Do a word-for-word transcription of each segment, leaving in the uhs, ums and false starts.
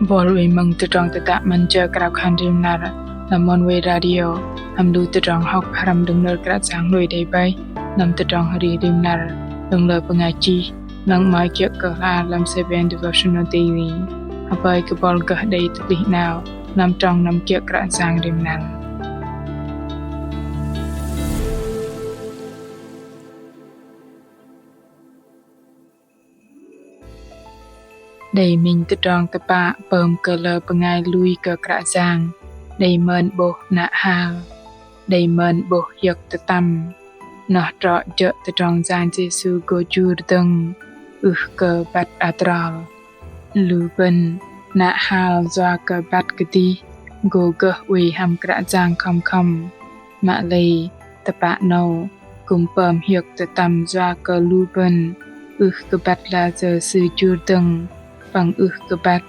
Bol wei mơ̆ng tơdrong tơdă 'Măn Jơ Krao Khan Rim Năr lăm Oneway Radio, hăm lu tơdrong hŏk hrăm đơ̆ng nơ̆r Kră Yang lui đei bơih lăm tơdrong hơri rim năr đơ̆ng lơ bơngai chih, lăng 'mơ̆i kiơ̆ kơ hla lăm Seven Devotional Daily. Hơpơi kơ bol gơh đei tơplih 'nao lăm trong năm kiơ̆ Kră Yang rim năr. Đei minh tơdrong tơpă pơm kơ lơ bơngai lui kơ Kră Yang, đei mơn 'bôh nă hal, đei mơn 'bôh hiơ̆k tơtăm. Noh trŏ jơ̆ tơdrong Yang Yêsu gô jur dơ̆ng ưh kơ băt adrol. Lu bơ̆n nă hal yua kơ băt kơdih gô gơh oei hăm Kră Yang khŏm khŏm. Mă lei tơpă 'nâu kư̆m pơm hiơ̆k tơtăm yua kơ lu bơ̆n ưh kơ băt layơ Sư jur dơ̆ng, păng ưh kơ băt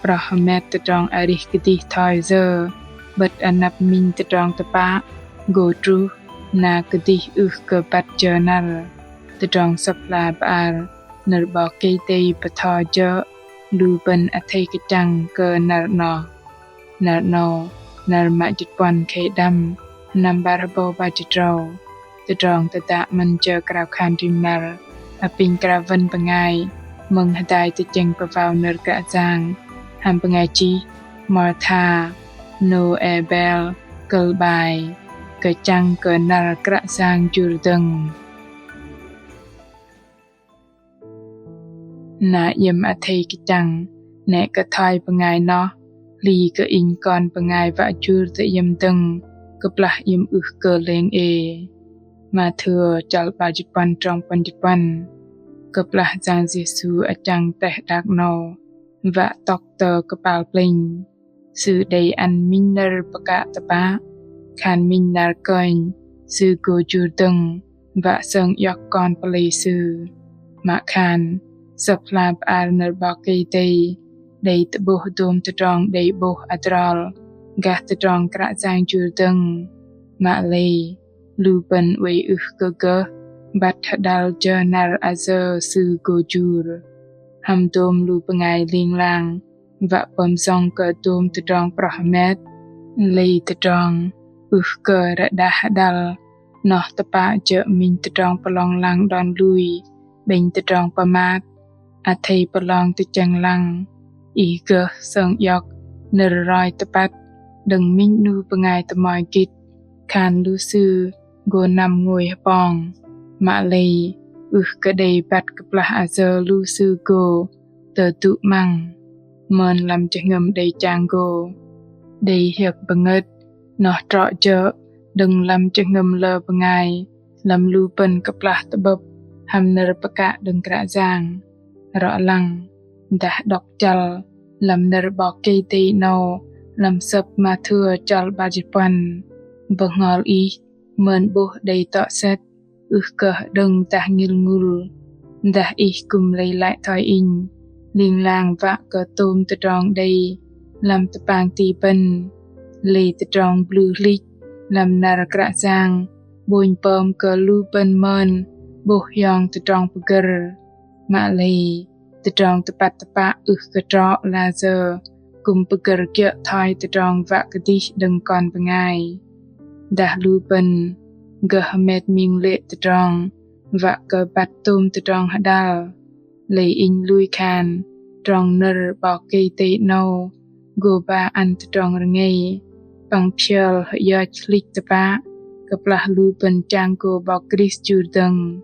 proh hơmet tơdrong arih kơdih thoi yơ, 'bơ̆t anăp minh tơdrong tơpă gô truh na kơdih ưh kơ băt jơ năr. Tơdrong Sơ̆p hla bơar nơ̆r 'Bok Kei-Dei bơtho jơ̆ lu bơ̆n athei kơchăng kơ năr 'noh. Năr 'nâu, năr mă jĭt puăn khei đăm, sơnăm 'bar hơbâu 'bar jĭt tơdrâu. Tơdrong tơdă 'Măn Jơ Krao Khan Rim Năr apinh krao wơ̆n bơngai mơ̆ng hơdai tơchĕng pơwao nơ̆r Kră Yang hăm bơngai chih Martha Noebel, kơ̆l 'bai Kơchăng kơ năr Kră Yang jur dơ̆ng. Na iĕm athei kơchăng, 'nĕ kơ thoi bơngai noh hli kơ Inh Kon bơngai wă jur tơ iĕm dơ̆ng kơplah iĕm ưh kơ lêng ê. Mathiơ chăl 'bar jĭt puăn trong puăn jĭt puăn. Kơplah Yang Yêsu achăng teh đak 'nâu wă tŏk tơ kơpal plĕnh, Sư đei ăn minh nơ̆r pơkă tơpă, khan minh năr kơnh Sư gô jur dơ̆ng wă sơng iŏk kon pơlei Sư. Mă khan Sơ̆p hla bơar nơ̆r 'Bok Kei-Dei đei tơ'bôh dôm tơdrong đei 'bôh adrol gah tơdrong Kră Yang jur dơ̆ng. Mă lei lu bơ̆n oei ưh kơ gơh băt hơđăl jơ năr ayơ Sư gô jur. Hăm dôm lu bơngai ling lang wă pơm jơ̆ng kơ dôm tơdrong proh hơmet, lei tơdrong ưh kơ rơđah hơđăl noh tơpă jơ̆ minh tơdrong pơlong lăng đon lui 'bĕnh tơdrong pơmat. Athei pơlong tơchĕng lăng, ih gơh sơng iŏk nơ̆r roi tơpăt đơ̆ng minh 'nu bơngai tơmoi gĭt khan lu sư gô năm ngôi hơpong. Mă lei ưh kơ đei băt kơplah ayơ lu sư gô tơdŭ 'măng. Mơn lăm jơhngơ̆m đei chang gô, đei hiơ̆k bơngơ̆t, noh trŏ jơ̆ đơ̆ng lăm jơhngơ̆m lơ bơngai lăm lu bơ̆n kơplah tơ'bơ̆p hăm nơ̆r pơkă đơ̆ng Kră Yang. Rŏ lăng dah đŏk chăl lăm nơ̆r 'Bok Kei-Dei 'nâu lăm Sơ̆p Mathiơ chăl 'bar jĭt puăn, bơhngol ih mơn 'bôh đei tŏ sĕt ưh kơ hơđơ̆ng dah ngĭl ngŭl. Dah ih kư̆m lei lăi thoi inh, ling lang wă kơ tôm tơdrong đei lăm tơpang ti bơ̆n, lei tơdrong blŭ hlĭch lăm năr Kră Yang 'bônh pơm kơ lu bơ̆n mơn 'bôh hiong tơdrong pơgơ̆r. Mă lei tơdrong tơpăt tơpă ưh kơ trŏ layơ kư̆m pơgơ̆r kiơ̆ thoi tơdrong wă kơdih đơ̆ng kon bơngai. Dah lu bơ̆n gơh hơmet ming lê̆ tơdrong wă kơ băt tôm tơdrong hơđăl, lei inh lui khan trong nơ̆r 'Bok Kei-Dei 'nâu gô ba ăn tơdrong rơngei păng phiơl hơioch hlĭch tơpă kơplah lu bơ̆n chang gô 'Bok Krist jur dơ̆ng.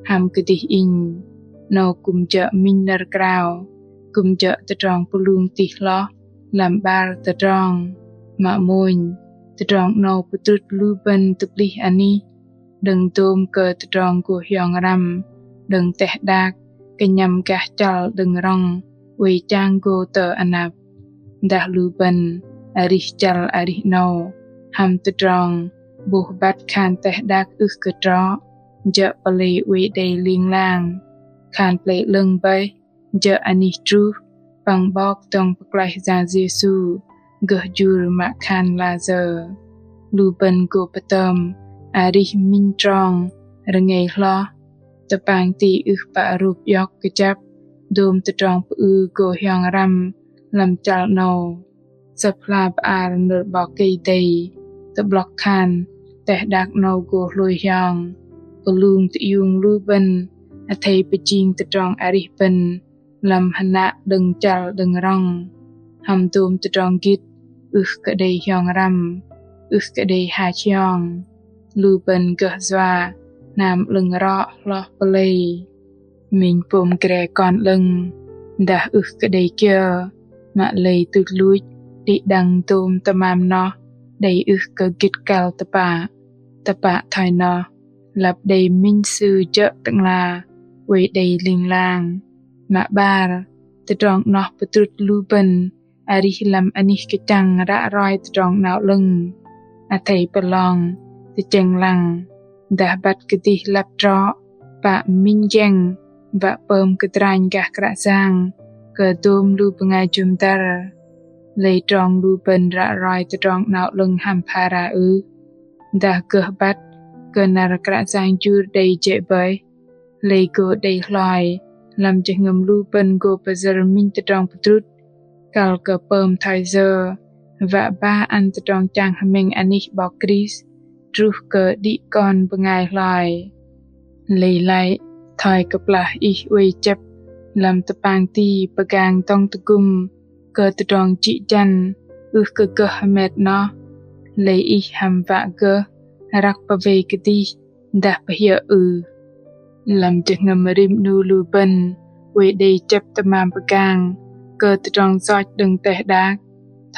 Hăm kơdih inh, 'nâu kư̆m jơ̆ minh nơ̆r krao, kư̆m jơ̆ tơdrong pơlung tih hloh lăm 'bar tơdrong. Mă mônh, tơdrong 'nâu pơdrŭt lu bơ̆n tơplih anih đơ̆ng dôm kơ tơdrong gô hiong răm đơ̆ng teh đak kơnhăm gah chăl đơ̆ng rŏng oei chang gô tơ anăp. Dah lu bơ̆n arih chăl arih 'nâu hăm tơdrong 'bôh băt khan teh đak ưh kơ trŏ, jơ̆ pơlei oei đei ling lang, khan plei 'lơ̆ng bơih jơ̆ anih truh păng 'Bok dŏng pơklaih Yang Yêsu gơh jur mă khan layơ. Lu bơ̆n gô pơtơm arih minh trong rơngei hloh, tơpang ti ưh pă rôp iŏk kơjăp dôm tơdrong pơư gô hiong răm Lăm chăl 'nâu, Sơ̆p hla bơar nơ̆r 'Bok Kei-Dei tơ'blŏk khan teh đak 'nâu gô hlôi hiong, pơlung tơiung lu bơ̆n athei pơjing tơdrong arih bơ̆n lăm hơnă đơ̆ng chăl đơ̆ng rŏng, hăm dôm tơdrong gĭt ưh kơ đei hiong răm, ưh kơ đei hach hiong. Lu bơ̆n gơh yua hnam 'lơ̆ng rŏ hloh pơlei. Minh pôm gre kon 'lơ̆ng, dah ưh kơ đei kiơ, mă lei tuch luch đĭ đăng dôm tơmam noh đei ưh kơ gĭt kăl tơpă. Tơpă thoi noh lăp đei minh sư jơ̆ Tơ'ngla oei đei ling lang. Mă 'bar, tơdrong 'noh pơdrŭt lu bơ̆n arih lăm anih kơchăng ră roi Tơdrong 'Nao 'Lơ̆ng. Athei pơlong tơchĕng lăng, dah băt kơdih lăp trŏ pă minh jeng wă pơm kơdranh gah Kră Yang kơ dôm lu bơngai jŭm dăr. Lei trong lu bơ̆n ră roi Tơdrong 'Nao 'Lơ̆ng hăm phara ưh? Dah gơh băt kơ năr Kră Yang jur đei jê̆ bơih, lei gô đei hloi lăm jơhngơ̆m lu bơ̆n gô pơyơ̆r minh tơdrong pơdrŭt kăl kơ pơm thoi yơ wă ba ăn tơdrong chang hơmĕng anih 'Bok Krist truh kơ đĭ kon bơngai hloi. Lei lăi thoi kơplah ih oei chĕp lăm tơpang ti pơgang dŏng tơgŭm kơ tơdrong jĭ jăn ưh kơ gơh hơmet noh, lei ih hăm wă gơh răk pơwei kơdih dah pơhiơ̆ ưh? Lăm jơhngơ̆m rim 'nu lu bơ̆n oei đei chĕp tơmam pơgang kơ tơdrong yoch đơ̆ng teh đak,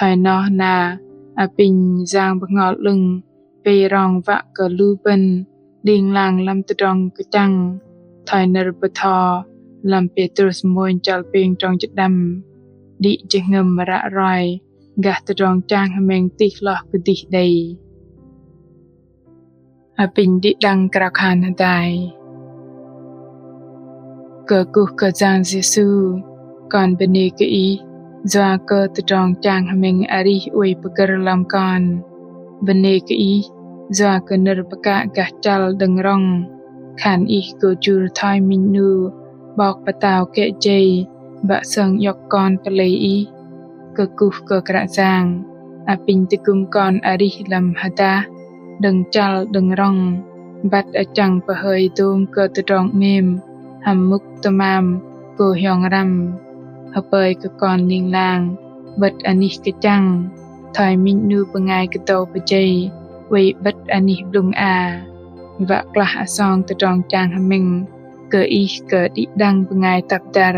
thoi noh na apinh Yang Bơhngol 'Lơ̆ng pơm rong wă kơ lu bơ̆n ling lang lăm tơdrong kơchăng, thoi nơ̆r bơtho lăm Pêtrôs mônh chăl pêng trong jĭt đăm: Đĭ jơhngơ̆m ră roi gah tơdrong chang hơmĕng tih hloh kơdih đei. Apinh đĭ đăng krao khan hơdai. Kơkuh kơ Yang Yêsu, kon bơnê kơ Ih yua kơ tơdrong chang hơmĕng arih oei pơgơ̆r lăm kon. Bơnê kơ Ih yua kơ nơ̆r pơkă gah chăl đơ̆ng rŏng khan Ih gô jur thoi minh 'nu 'bok pơtao kĕ jei bă sơng iŏk kon pơlei Ih. Kơkuh kơ Kră Yang, apinh tơgŭm kon arih lăm hơdah đơ̆ng chăl đơ̆ng rŏng, băt achăng pơhơi dôm kơ tơdrong 'mêm hăm mŭk tơmam gô hiong răm. Hơpơi kơ kon ling lang 'bơ̆t anih kơchăng thoi minh 'nu bơngai kơdâu pơjei oei 'bơ̆t anih blŭng a, wă klah asong tơdrong chang hơmĕng kơ Ih kơ đĭ đăng bơngai tăp dăr.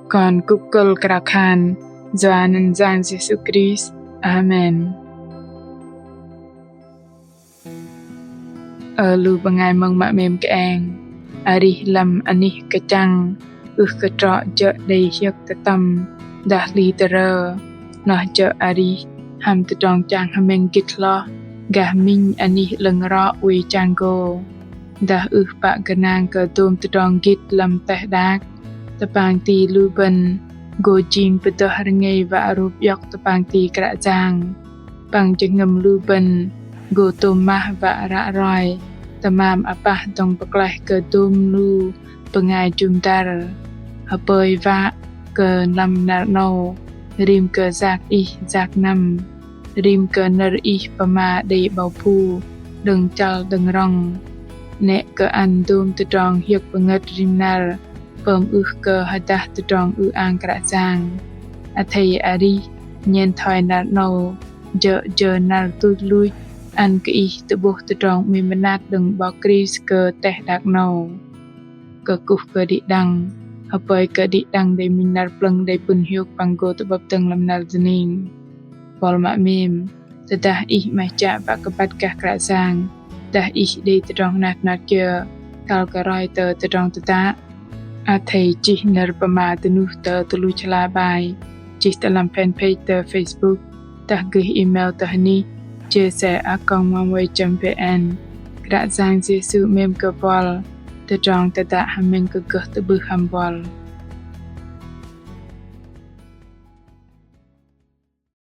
Kon kŭp kơ̆l krao khan yua anăn Yang Yêsu Krist. Amen. Ơ lu bơngai mơ̆ng mă 'mêm kơeng, arih lăm anih kơchăng ưh kơ trŏ jơ̆ đei hiơ̆k tơtăm dah hli tơrơ, noh jơ̆ arih hăm tơdrong chang hơmĕng gĭt hloh gah minh anih 'lơ̆ng rŏ oei chang gô. Dah ưh pă gơnang kơ dôm tơdrong gĭt lăm teh đak, tơpang ti lu bơ̆n gô jing pơdơh rơngei wă rôp iŏk tơpang ti Kră Yang. Păng jơhngơ̆m lu bơ̆n gô tôm mah wă ră roi tơmam apah dŏng pơklaih kơ dôm lu bơngai jŭm dăr. Hơpơi wă kơ lăm năr 'nâu, rim kơ yak ih yak năm, rim kơ nơ̆r ih pơma đei 'bâu phu đơ̆ng chăl đơ̆ng rŏng, 'nĕ kơ ăn dôm tơdrong hiơ̆k pơngơ̆t rim năr pơm ưh kơ hơdah tơdrong ư-ang Kră Yang. Athei arih nhen thoi năr 'nâu jơ̆ jơ năr tuch luch ăn kơ ih tơ'bôh tơdrong 'mêm mơnat đơ̆ng 'Bok Krist kơ teh đak 'nâu. Kơkuh kơ đĭ đăng, hơpơi kơ đĭ đăng đei minh năr plơ̆ng đei pŭn hiôk păng gô tơ'bơ̆p dơ̆ng lăm năr dơning. Buăl mă 'mêm, tơdah ih 'maih chă wă kơ băt gah Kră Yang, dah ih đei tơdrong hnat hnat kiơ kăl kơ roi tơ tơdrong tơdă, athei chih nơ̆r pơma dơnuh tơ tơluch hla bơar, chih tơ lăm fanpage tơ Facebook, dah gơih email tơ hơnih J C a còng oneway chấm V N. Kră Yang Yêsu 'mêm kơ buăl, tơdrong tơdă hơmĕng kơ gơh tơ'bưh hăm buăl.